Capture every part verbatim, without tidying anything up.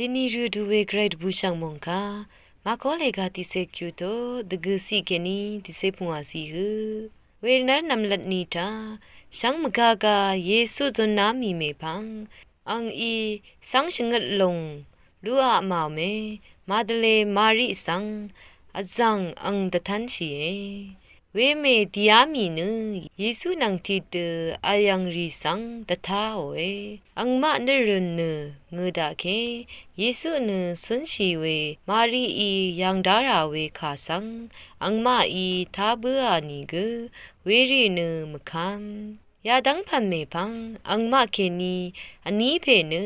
Dini rø du we gvray dvbùshv̀ng mòngkà, màkó lèga tiqsé kyuto, dvgø̀ siq kèní tiqsé pungwà siq hø. We nv́r nvmlvt ni taq, shvng mvgaga Yesu zunná mì mèpvng, ang í svng shvngøt lùng, luq aq màò mè, Madale Mari svng, vzv̀ng ang dvtv́nshìe. Wemè dìá mì nø, Yesu nvng tiqdø vyv̀ngrì svng dvtáòe. Angmaq nø rø̀n nø, ngø daqké, Yesu nø cúnshì we, Marií yv̀ng dárà we kà svng, angmaqí tá bǿà nìgø, werì nø mvkv́m. Yadv́ng pv̀n mèpvng, angmaq kèní, vní pè nø,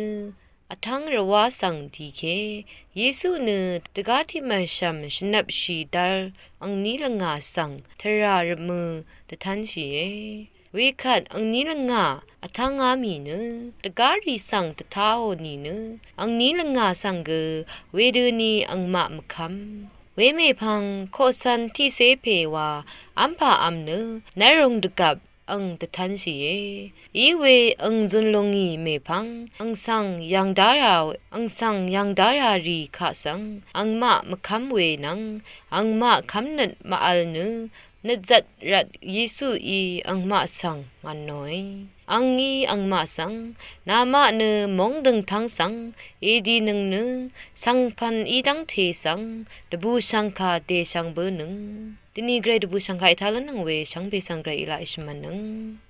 vtv́ng rvwá svng dìke, Yesu nø dvgá tiq mv̀rshv̀m shvnvpshì dv́r angní lvngà svng tvrà rvmø dvtv́nshìe. Wekvt angní lvngà vtv́ngá mì nø, dvgárì svng dvtáò nìnø, angní lvngà svng gø wedøni angmaq mvkv́m. Wemèpvng koqcv̄n tiqcé pè wa v́mpà v̄m nø, nv́rung dvgvp ang dvtv́nshìe. Iwe ang zun lúngì mèpvng, ang svng yv̀ng dárà, ang svng yv̀ng dárà rì kaq svng, angmaq mvkv́m we nvng, angmaq kv́mnøt mvvl nø, nøtzvt rvt Yesuí angmaq svng ngv̀nnòe. Angí angmaq svng, namaq nø móng døngtv́ng svng, èdìnøng nø, svngpv̄n í dv́ngte svng, dvbùshv̀ngkà dèshvng bǿnøng. Dini gvray dvbùshv̀ngkà ètá lúnnøng we, shvngbe svng gvray èlaq èshvmv̀nnøng.